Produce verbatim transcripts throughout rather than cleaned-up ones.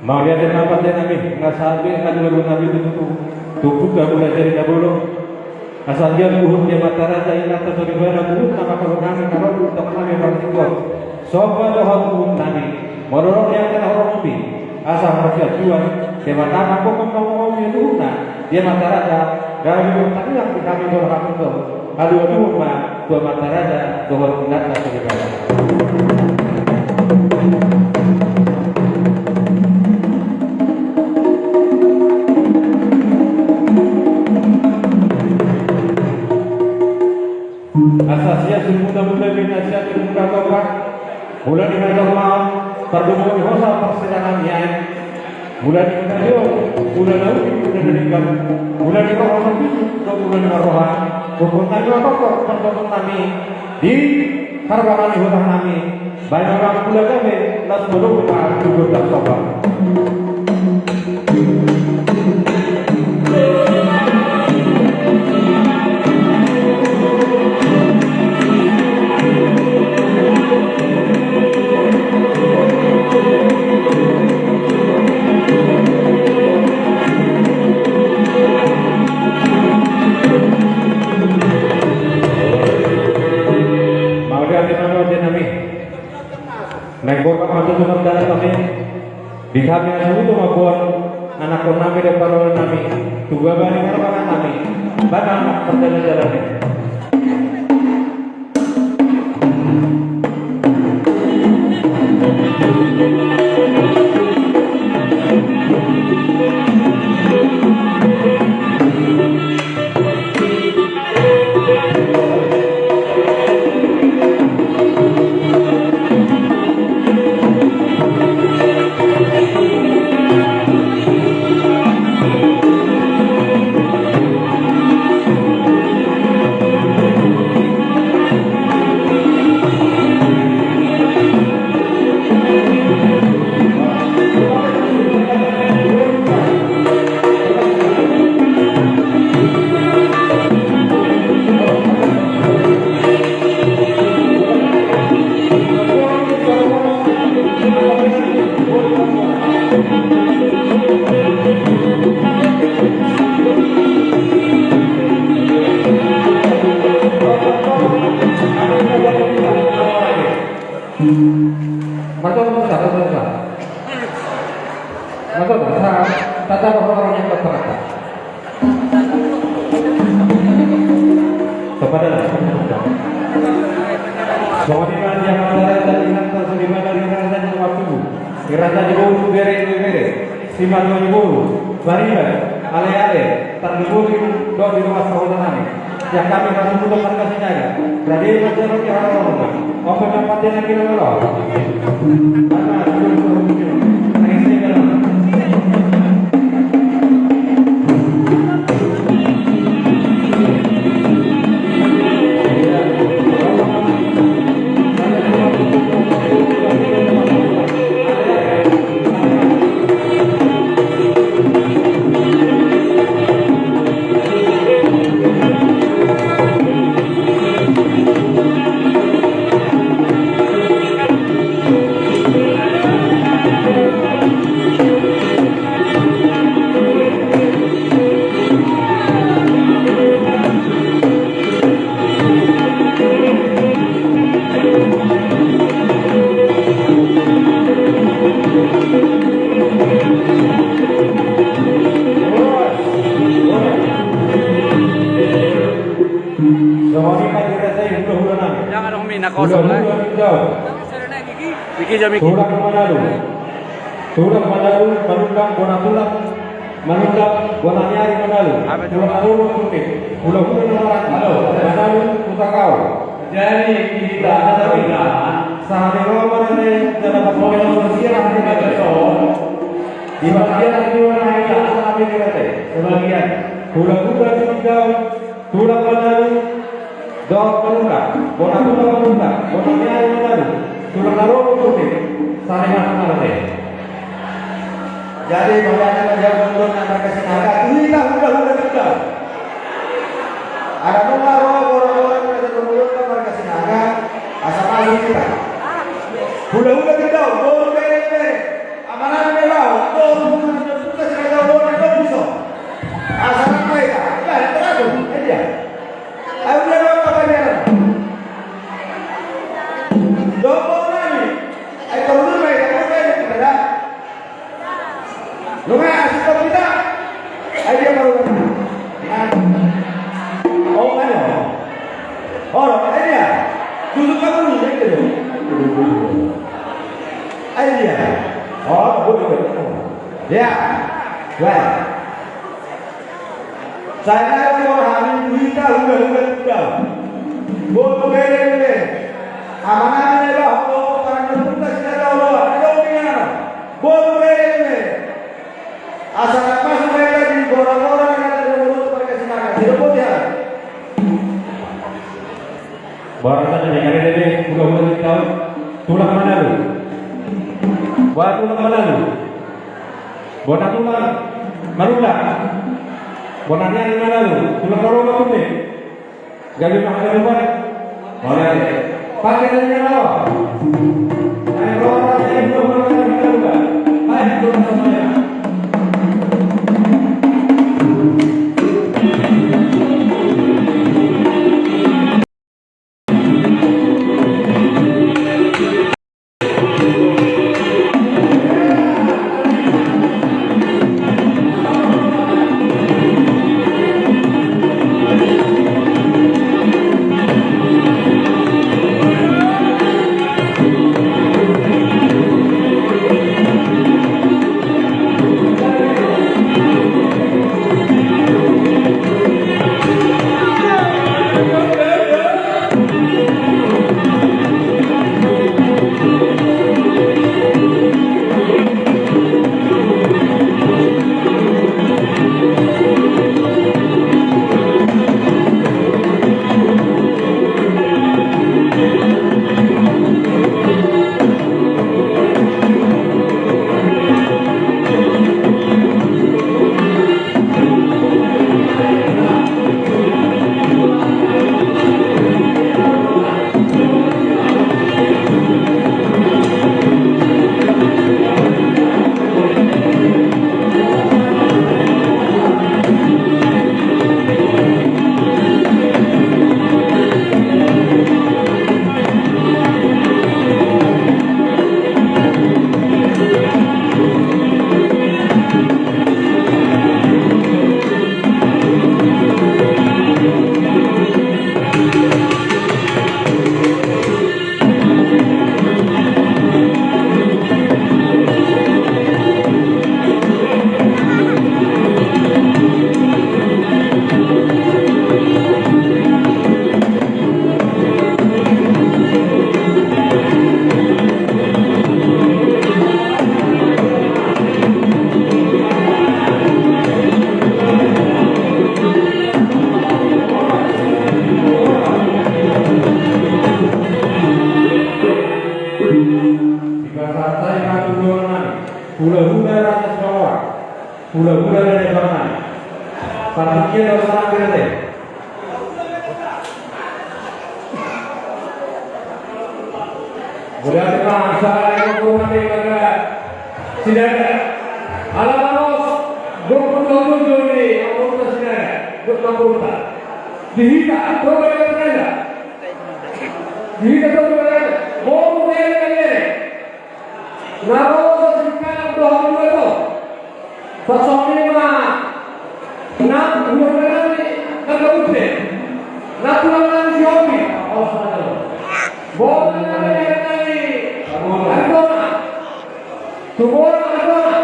Mauliate ma pande nami, nga sabe aduaru nami tutu, tutu ka mula jadi na bolon. Asa dia luhut dia mata raja inanta soripada luhut nama kalau nami kalau untuk nami orang tua. Sobat dohot luhut nami, modorong dia kena horong ubi. Asa harus dia jual, dia mata apa kok mau mau dia luhutna, dia mata raja, dari luhut tadi yang di kami dohot tutu. Aduaru ma tu amanta raja dohot inanta soripada. Asa sia sumuna muna bina sia sumuna topa. Mula ni na jorma, pardomuan ni hosa parsirangan ni aek. Mula ni na tio, mula na uli, mula na denggan. Mula ni roha marpisu, dohot mula ni na roha. Pokok nami ma pokok, pokok nami. Di harga nami, huta nami. Baik orang mula gabe, las mulu pa, cukup dan sobat. Mauliate ma pande nami. Naeng borhat ma tutu mardalan nami. Di hami asa hutu mamboan anakkon nami dohot parboruon nami tu baba ni parmangan nami. Bana anak pardalan-dalan i. Marga Musa, Marga Musa. Marga Musa, tata bahwa orang yang berperkara. Kepada. Songon i ma di amanta raja, inanta soripada, di raja ni waktu. Di raja ni boru, bere, bere. Simatua ni boru, pariban, ale-ale, tarlumobi dohot di ruas sahuta nami. Sian hami Raja Sinaga, rade ma jalo di harapan. Ope ma pande nami na malo. Mana, Jangan dong, mina kosong, eh. Iki jam iki. Tulang Manalu. Tulang Manalu, Manunggang, bona tulang. Manunggang, bona ni ari Manalu. Tulang Manalu, Tutik. Hula-hula na maranggi. Halo. Manalu, Kutakau. Jadi, kita ada tahu. Sahari Ramadan ini, dalam pokoknya bersiap di Makassar. Di bagian di mana ini, ada kami di Makassar. Sebagian. Hula-hula di Kutakau. Tulang Manalu, dohot Manunggang, bona tulang Manunggang, bona ni ari Manalu, tulang na ro tu Tutik, sahari Ramadan. Jadi, makanya menjawab untuk anak Sinaga, kita hula-hula kita. Ada nunga ro, ro, ro, ro, ro, ro, marga Sinaga, asa masuk kita. Hula-hula kita, hula-hula kita. Amanah kita. Nunga asik kita. Ai dia baru. Oh, ayo. Oh, ai dia. Duduk kamu dulu, ya, gitu. Ai dia. Oh, boleh, boleh. Ya. Baik. Sai na ro hami tu hita hulahula tu dao. Boru, bere, bere. Amanami na iba holo, parang na punta sida dao loa, na dao ni ana. Boru, bere, bere. Asa na masuk hita di gora-gora na ada di mulut mereka sinanga. Tidak boleh ya. Boru, bere, bere, hulahula tu dao. Tulang Manalu. Boru, tulang Manalu. Bona tulang Marula. Bona nian Manalu. Tulang Marula tu be. Gabe ma haganupan. Bona. Pake na nian lawa. Ayo, lawa, ayo, lawa, ayo, lawa. Ayo, lawa, ayo. Dipasahat ma tu dongan nami, hulahula Raja Sabawa, hulahula Raja Barnai. Partingkian do salam berete. Mauliate ma, salam berete. Sinaga. Ala baros, dua puluh tahun joli, anggota Sinaga, dua puluh tahun. Di hita, coba lihat saja. Di hita, coba lihat. Mau mulai dari ini. Na ro sasingkalan dohot dua to. Sasongon i ma na hulahula nami na gabe. Na tulang nami si Hobi. Bona nami Aritona. Tu bona Aritona.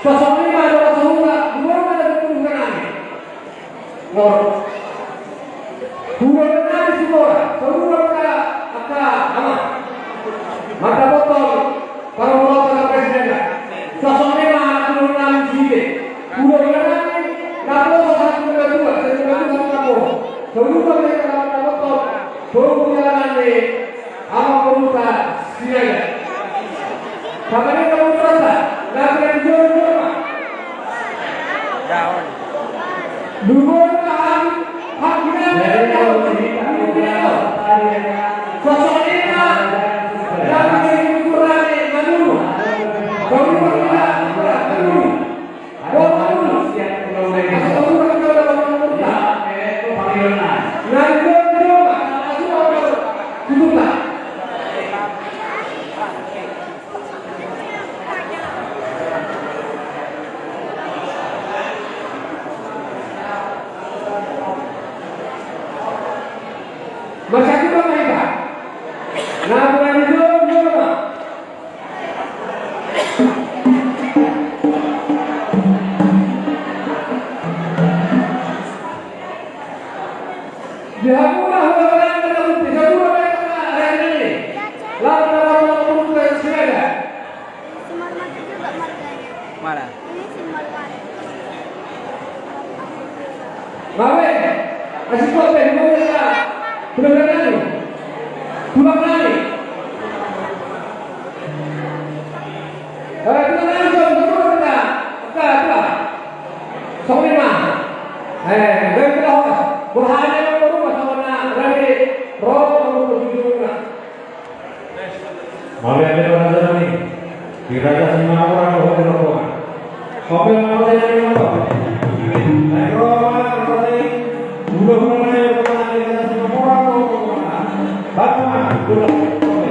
Sasongon i ma dohot sahuta. Bona nami hulahula nami. Mor. Hulahula nami si bona, hulahula angka ama. Mandapothon parmulatan na presiden. Sasongon i ma hulahula nami si ide. Hulahula nami na poso satu dua dua, satu dua dua satu dua. Hulahula nami na mandapothon, hulahula nami. Ama boruta Sinaga. Kabarina boruta, na tradisi jolma. Dua hak, hak gina, sosok ina, dalam ukuran manurun. Baru kita, Asik kau pe, mau kita. Tulang nani? Tulang nani? Eh, tulang nani, tulang, tulang kita. Kita, kita. Songon i ma. Eh, baik kita horas. Burhana yang baru, sama na, rame, ro, baru, baru, baru, baru. Mauliate ma di raja nami, di raja Simanjorang dohot di rombongan. Oke, mauliate ma di rombongan. Naeng ro ma raja nami, ulo-ulo nami, rombongan di raja Simanjorang dohot rombongan. Bapak, ulo, oke.